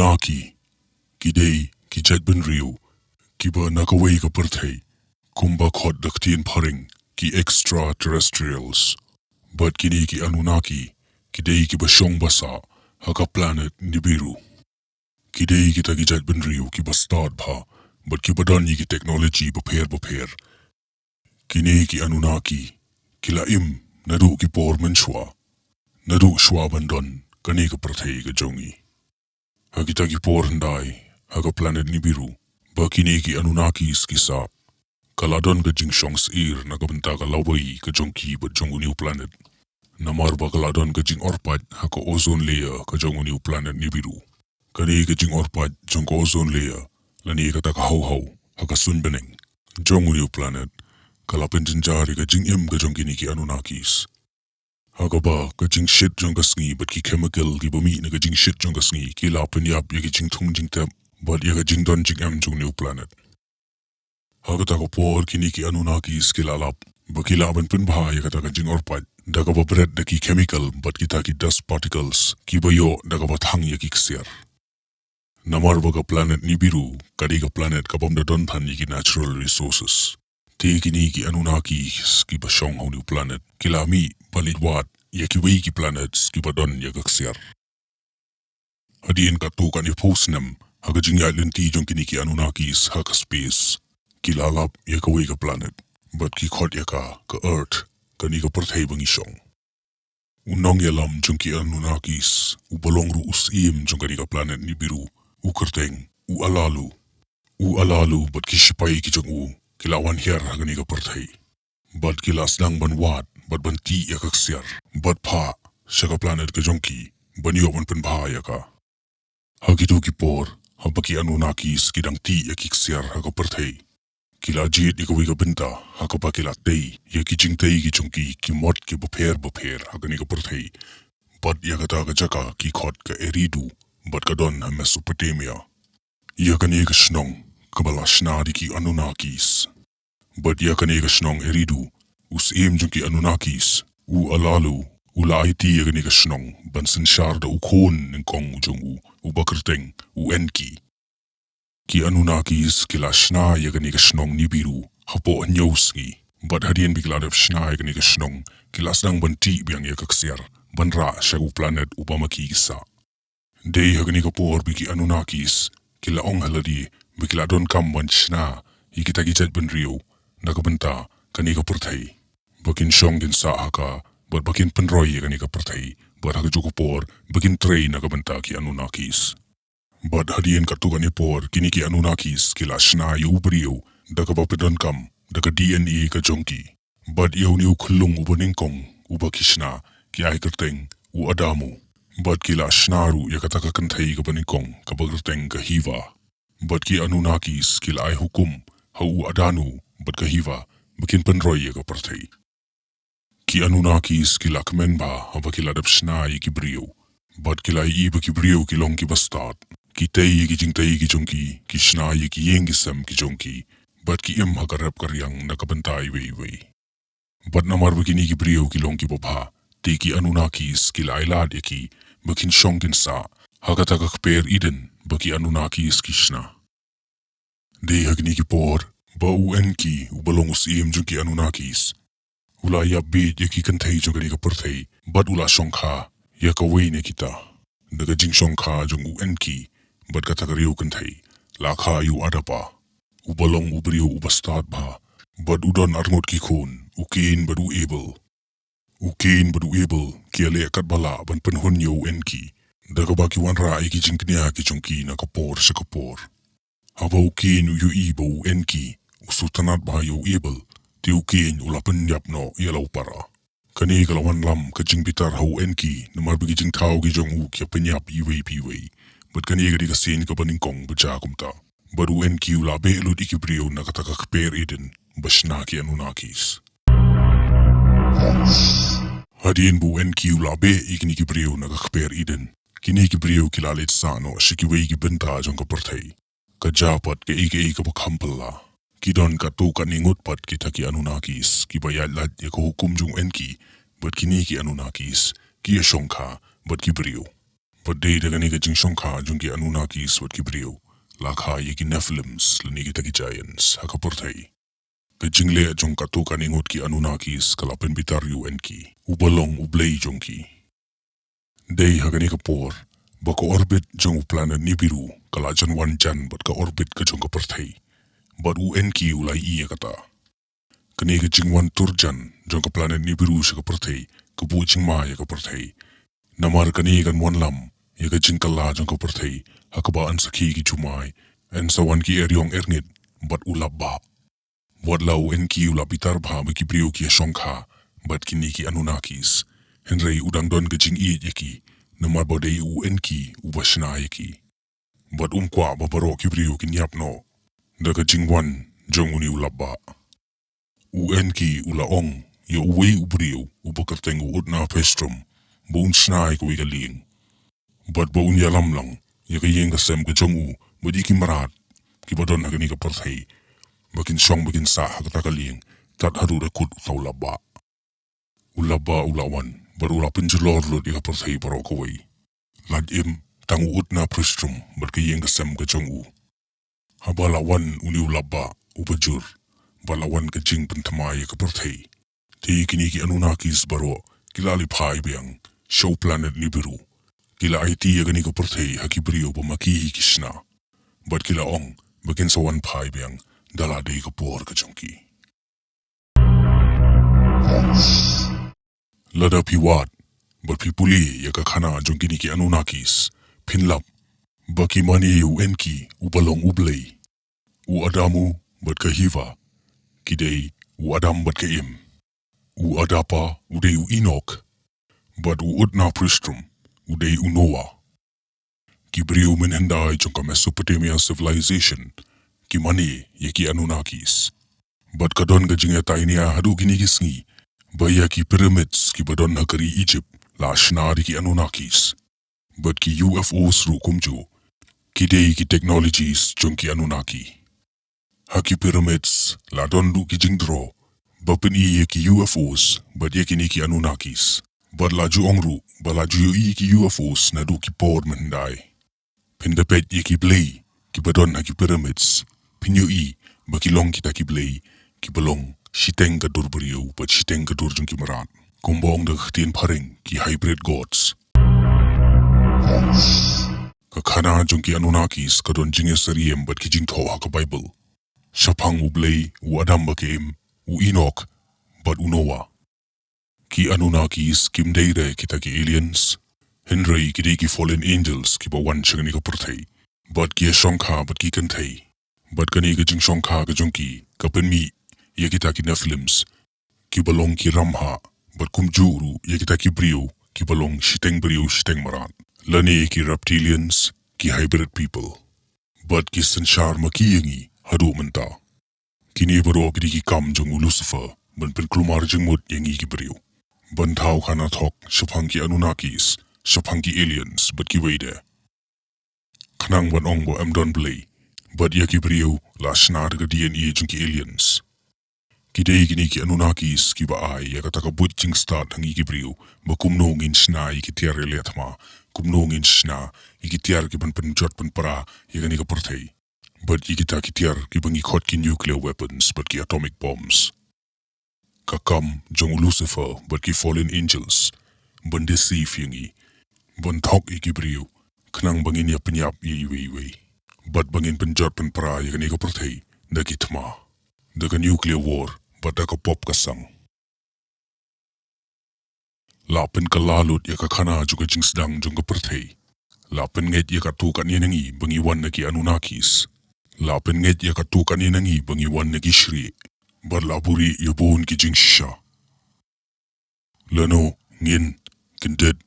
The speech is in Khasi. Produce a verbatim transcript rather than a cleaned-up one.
Anunnaki, ki dei ki jaitbynriew kiba na kawei ka pyrthei, kumba khot da ka ktien phareng, ki extraterrestrials. Bad kine ki Anunnaki, ki dei kiba shong basa ha ka planet Nibiru. Ki dei kita ki jaitbynriew kiba stad bha, bad kiba don ïa ki technology bapher bapher. Kine ki Anunnaki, ki la im naduh ki por mynshuwa, naduh shuwa ban don kane ka pyrthei ka jong ngi. Ha kita ki por hyndai, ha ka planet Nibiru, ba kine ki Anunnakis ki sah, ka la don ka jingshong syier na ka bynta ka lawei ka jong ki bad jong une u planet. Namar ba ka la don ka jingorpait ha ka ozone layer ka jong une u planet Nibiru. Kane ka jingorpait jong ka ozone layer, lane kata ka hawhaw ha ka suiñ bneng jong une u planet, ka la pynjynjar ïa ka jingim ka jong kine ki Anunnakis. Ha kaba ka jingshit jong ka sngi bad ki chemical kiba mih na ka jingshit jong ka sngi ki la pynïap ïa ki jingthung jingtep bad ïa ka jingdon jingem jong une u planet. Ha kata ka por kine ki Anunnakis ki la lap ba ki lah ban pynbha ïa kata ka jingorpait da kaba bret da ki chemical bad kita ki dust particles kiba ïoh da kaba thang ïa ki ksiar. Namar ba ka planet Nibiru ka dei ka planet ka bym da don than ïa ki natural resources. Te kine ki Anunnakis kiba shong ha une u planet ki la mih ban leit wad ïa kiwei ki planets kiba don ïa ka ksiar. Hadien katto katne phew snem ha ka jingïaid lynti jong kine ki Anunnakis ha ka space, ki la lap ïa kawei ka planet bad ki khot ïa ka ka Earth, kane ka pyrthei ba ngi shong. U nongïalam jong ki Anunnakis, uba long ruh u syiem jong kane ka planet Nibiru, u kyrteng u Alalu. U Alalu bad ki shipai ki jong u ki la wan hiar ha kane ka pyrthei. Bad ki la sdang ban wad bad ban tih ïa ka ksiar, bad phah sha ka planet ka jong ki ban ïoh ban pynbha ïa ka. Ha kito ki por, haba ki Anunnakis ki dang tih ïa ki ksiar ha ka pyrthei, ki la jied ïa kawei ka bynta ha kaba ki la tei ïa ki jingtei ki jong ki, ki mot kiba pher bapher ha kane ka pyrthei. Bad ïa kata ka jaka ki khot ka Eridu, bad ka don ha Mesopotamia. Ïa kane ka shnong kaba la shna da ki Anunnakis. Bad ïa kane ka shnong Eridu, u syiem jong ki Anunnakis, u Alalu, u la aiti ïa kane ka shnong ban synshar da u khun nyngkong u jong u, uba kyrteng u Enki. Ki Anunnakis ki la shna ïa kane ka shnong Nibiru hapoh hynñiew sngi. Bad hadien ba ki la dep shna ïa kane ka shnong, ki la sdang ban tih biang ïa ka ksiar ban rah sha u planet uba ma ki ki sah. Dei ha kane ka por ba ki Anunnakis ki la ong ha lade ba ki la donkam ban shna ïa kita ki jaitbynriew na ka bynta kane ka pyrthei, ba kin shong kin sah ha ka, bad ba kin pynroi ïa kane ka pyrthei, bad ha kajuh ka por ba kin trei na ka bynta ki Anunnakis. Bad hadien katto katne por kine ki Anunnakis ki la shna ïa u briew da kaba pyndonkam da ka D N A ka jong ki. Bad ïa une u khyllung uba nyngkong uba ki shna, ki ai kyrteng u Adamu. Bad ki la shna ruh ïa kata ka kynthei kaba nyngkong kaba kyrteng ka Hiva. Bad ki Anunnakis ki la ai hukum ha u Adamu bad ka Hiva ba kin pynroi ïa ka pyrthei. Ki Anunnakis ki la kmen bha haba ki la dep shna ïa ki briew. Bad ki la ïohi ba ki briew ki long kiba stad. Ki tei ïa ki jingtei ki jong ki, ki shna ïa ki ïing ki sem ki jong ki. Bad ki im ha ka rep ka riang na ka bynta iwei iwei. Bad namar ba kine ki briew ki long kiba bha, te ki Anunnakis ki la ai lad ïa ki ba kin shong kin sah ha kata ka kper Eden ba ki Anunnakis ki shna. Dei ha kine ki por ba u Enki, uba long u syiem jong ki Anunnakis, u la ïap bieit ïa ki kynthei jong kane ka pyrthei, bad u la shongkha ïa kawei na kita. Da ka jingshongkha jong u Enki bad kata ka riew kynthei, la kha ïa u Adapa, uba long u briew uba stad bha, bad u don arngut ki khun, u Kain bad u Abel. U Kain bad u Abel ki ïaleh katba lah ban pynhun ïa u Enki, da kaba ki wanrah ïa ki jingkñia ki jong ki na ka por sha ka por. Haba u Kain u ïohi ba u Enki u sngewtynnat bha ïa u Abel, te u Kain u la pynïap noh ïa la u para. Kane ka la wanlam ka jingbitar ha u Enki, namar ba ki jingthaw ki jong u ki ïa pynïap iwei pa iwei. Bad kane ka dei ka sien kaba nyngkong ba jia kumta. Bad u Enki u la beh lut ïa ki briew na kata ka kper Eden ba shna ki Anunnakis. Hadien ba u Enki u la beh ïa kine ki briew na ka kper Eden, kine ki briew ki la leit sah noh sha kiwei ki bynta jong ka pyrthei. Ka jia pat kaei kaei kaba kham phylla. Ki don katto katne ngut pat kita ki Anunnakis kiba ïaid lait ïa ka hukum jong u Enki, bad kine ki Anunnakis ki ïa shongkha bad ki briew. Bad dei da kane ka jingshongkha jong ki Anunnakis bad ki briew, la kha ïa ki Nephilims lane kita ki giants ha ka pyrthei. Ka jingleh jong katto katne ngut ki Anunnakis ka la pynbitar ïa u Enki, uba long u blei jong ki. Dei ha kane ka por ba ka orbit jong u planet Nibiru ka la jan wan jan bad ka orbit ka jong ka pyrthei, bad u Enki u la ïohi ïa kata. Kane ka jingwan turjan jong ka planet Nibiru sha ka pyrthei ka buh jingma ïa ka pyrthei. Namar kane kan wanlam ïa ka jingkylla jong ka pyrthei, ha kaba yn sakhi ki jumai, yn sa wan ki eriong erngit bad u lapbah. Wat la u Enki u la bitar bha ba ki briew ki ïashongkha bad kine ki Anunnakis, hynrei u dang don ka jingïeit ïa ki, namar ba dei u Enki uba shna ïa ki. Bad um kwah ba baroh ki briew kin ïap noh da ka jingwan jong une u lapbah. U Enki u la ong ïa uwei u briew uba kyrteng u Utnapishtim ba un shna ïa kawei ka lieng. Bad ba un ïalam lang ïa ka ïing ka sem ka jong u bad ïa ki mrad kiba don ha kane ka pyrthei, ba kin shong ba kin sah ha kata ka lieng tad haduh da kut uta u lapbah. U lapbah u la wan bad u la pynjulor lut ïa ka pyrthei baroh kawei. Lait im tang u Utnapishtim bad ka ïing ka sem ka jong u. Haba la wan une u lapbah uba jur, ba la wan ka jingpynthymmai ïa ka pyrthei. Te kine ki Anunnakis baroh ki la leit phai biang sha u planet Nibiru. Ki la aiti ïa kane ka pyrthei ha ki briew ba ma ki hi ki shna. Bad ki la ong ba kin sa wan phai biang da la dei ka por ka jong ki. Lada phi wad bad phi pule ïa ka khana jong kine ki Anunnakis, phin lap ba ki mane ïa u Enki uba long u blei. U Adamu bad ka Hiva ki dei u Adam bad ka Im. U Adapa u dei u Enok, bad u Utnapishtim u dei u Noah. Ki briew mynhyndai jong ka Mesopotamia Civilization ki mane ïa ki Anunnakis. Bad ka don ka jingïatainia haduh kine ki sngi ba ïa ki pyramids kiba don ha ka ri Egypt la shna da ki Anunnakis. Bad ki U F Os ruh kumjuh ki dei ki technologies jong ki Anunnaki. Ha ki pyramids la don ruh ki jingdro ba pyni ïa ki U F Os bad ïa kine ki Anunnakis. Bad la ju ong ruh ba la ju ïohi ki U F Os naduh ki por mynhyndai. Phin da peit ïa ki blei kiba don ha ki pyramids, phin ïohi ba ki long kita ki blei kiba long shiteng ka dur briew bad shiteng ka dur jong ki mrad. Kumba ong da ka ktien phareng, ki hybrid gods. Ka khana jong ki Anunnakis ka don jingïasyriem bad ki jingthoh ha ka Baibl shaphang u blei, u Adam bad ka Im, u Enok bad u Noah. Ki Anunnakis kim dei re kita ki aliens, hynrei ki dei ki fallen angels kiba wan sha kane ka pyrthei. Bad ki ïashongkha bad ki kynthei. Bad kane ka jingshongkha ka jong ki ka pynmih ïa kita ki Nephilims, kiba long ki ramhah, bad kumjuh ruh ïa kita ki briew kiba long shiteng briew shiteng mrad, lane ki reptilians, ki hybrid people. Bad ki synshar ma ki ïa ngi haduh mynta. Kine baroh ki dei ki kam jong u Lucifer ban pynkulmar jingmut ïa ngi ki briew, ban thaw khana thok shaphang ki Anunnakis, shaphang ki aliens bad kiwei de. Khnang ban ong ba ym don Blei, bad ïa ki briew la shna da ka D N A jong ki aliens. Ki dei kine ki Anunnakis kiba ai ïa kata ka buit jingstad ha ngi ki briew, ba kumno ngin shna ïa ki tiar ïaleh thma, kumno ngin shna ïa ki tiar kiban pynjot pynpra ïa kane ka pyrthei, bad ïa kita ki tiar kiba ngi khot ki nuclear weapons bad ki atomic bombs. Ka kam jong u Lucifer bad ki fallen angels ban deceive ïa ngi, ban thok ïa ki briew, khnang ba ngin ïa pynïap ïa iwei iwei, bad ba ngin pynjot pynpra ïa kane ka pyrthei da ki thma, da ka nuclear war bad da ka pop ka sang. La pynkylla lut ïa ka khana jong ka jingsdang jong ka pyrthei. La pynngeit ïa katto katne na ngi ba ngi wan na ki Anunnakis. La pynngeit ïa katto katne na ngi ba ngi wan na ki shrieh, bad la buhrieh ïa bun ki jingshisha. Lano ngin kyndit?